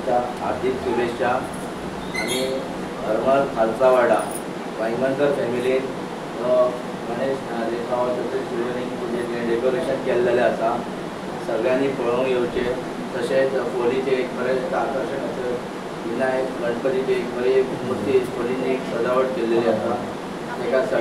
गणपतीच्या हार्दिक शुभेच्छा। आनी हरमल खालसावाडा वांयगणकर फॅमिलीन गणेश चतुर्थी पुजेचें डेकोरेशन केल्लेलें आसा, सगळ्यांनी पळोवंक येवचें। तशेंच फोलीचें एक बरें आकर्शण आसा, विनायक गणपतीची एक बरी मूर्ती फोलींनी एक सजावट केल्लेली आसा। ताका